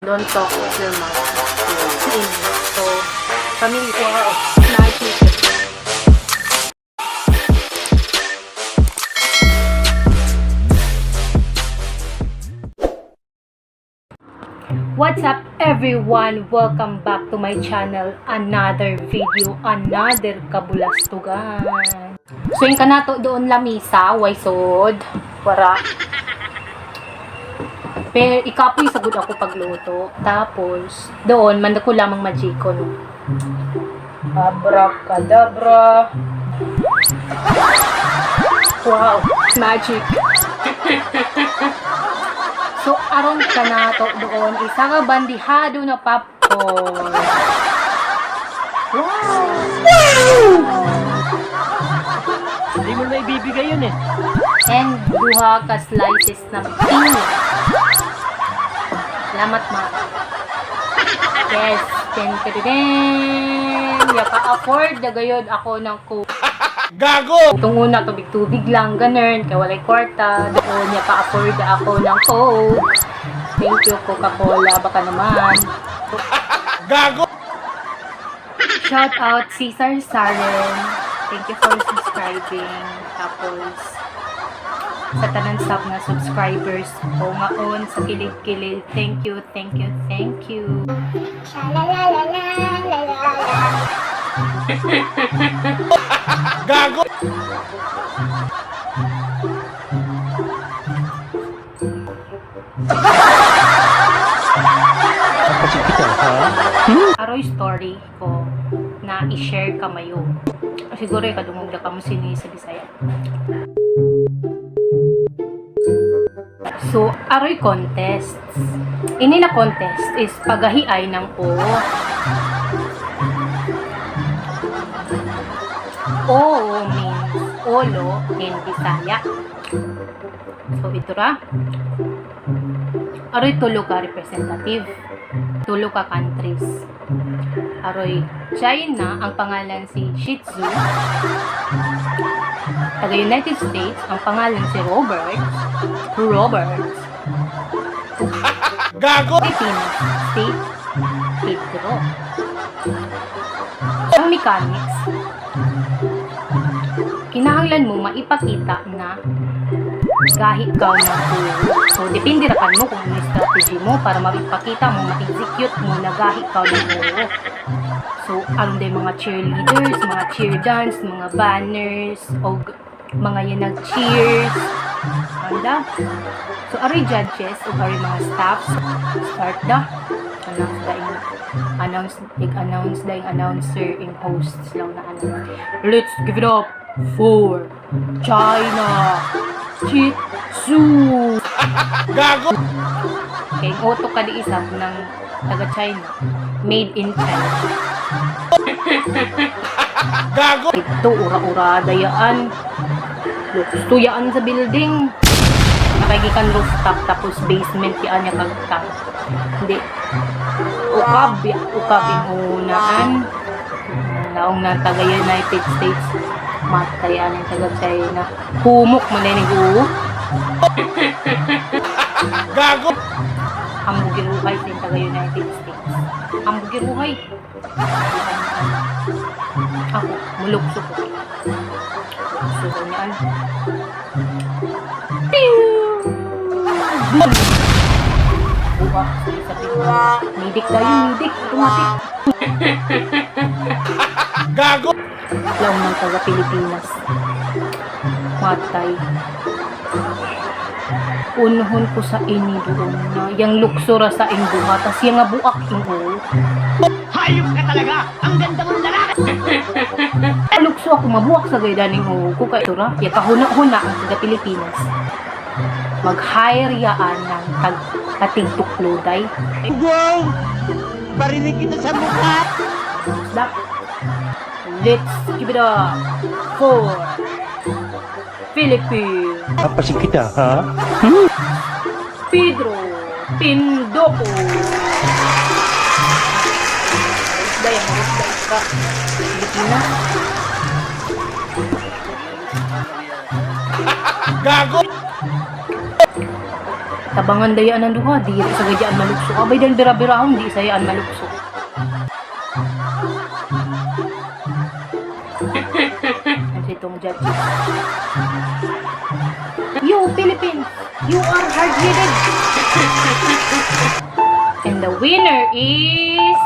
Don't talk with your mouth. In. So, family. Wow. Magic. What's up, everyone? Welcome back to my channel. Another video, another kabulastugan. So yung kanato doon lamisa, way sod. Wara. Pero ikapoy sagud ako pagluto. Tapos doon man ko lamang majiko, no. Abracadabra. Wow, magic. So, aron ka na to doon, isa ka bandihado na popcorn. Wow! Hindi mo na ibibigay yun eh. And duha ka slices na pinya. Salamat, ma. Yes, ten ten ten. Yaka-afford na gayod ako ng coke. Gago! Itong una, tubig-tubig lang, ganun. Kaya walay kwarta. Doon, yaka-afford na ako ng coke. Thank you, Coca-Cola. Baka naman. Gago! Shout out Cesar Saren. Thank you for subscribing. Tapos sa tanan sub nga subscribers ko ngaon sa kilig-kilig. Thank you, thank you, thank you. Sha la la la la la la la. Gago! Kapatid kita, ha? Aroy story ko na i-share kamayo. Siguro kadungog na kamo sini sa Bisaya. So, aroy contests. Ini na contest is pagahiay ng O. O means olo in Bisaya. So, ito ra. Aroy tulo ka representative. Tulo ka countries. Aroy China, ang pangalan si Shih Tzu. Taga United States, ang pangalan si Robert. Robert. Gago! Pilipinas, si Pedro. Ang mechanics, kinahanglan mo maipakita na gahi ka ng ulo. So, depende ra kan mo kung ano yung strategy mo para maipakita mo, ma-execute mo na gahi ka ng ulo. So, aron day mga cheerleaders, mga cheer dance, mga banners, o mga yan nag-cheers. Anda. So, aroy judges o aroy mga staffs, start na. Announce da yung announce, announce da yung announcer yung hosts lang na ano. Let's give it up for China Shih Tzu. Gago! Kay auto ka di isab ng taga China. Made in China. Gago! Ito, ura-ura, dayaan. Lukstuyaan sa building. Nakagikan rooftop, tapos basement yaan niya kagtang. Hindi. Ukab, ya, ukab ingunaan. Laong na taga United States. Matayan ang taga China. Humok man na yung Gago! Hambugiruhay sa taga United States. Hambugiruhay. Ako, mulukso ko. Lukso ko niyaan. Pew! Boom! Buwak sa isa Pinas. Midik tayo, midik. Automatic. Gago! Laong ng taga Pilipinas. Matay. Unhon ko sa ini doon na yang luksura sa ing buha tas yang nga buak ing ulo. Hayop ka talaga! Ang ganda mong lalaki! Lukso ako mabuak sa gaydaning ulo ko kay tura. Ya kahuna-huna ang taga Pilipinas. Mag-hire yaan ng tag katigtukloday. Wow! Barinig kita sa mukha! Da. Let's give it up for Philippines. Kapatid kita, ha? Pedro Pindoco. Day, ang day ka. Pilipinas. Gago! Tabangan dayaan ang duha, di sa gadyaan malukso. Abay dahil bira-birahon, di sayaan malukso. Ano itong judges? You, Philippines, you are hard-headed. And the winner is...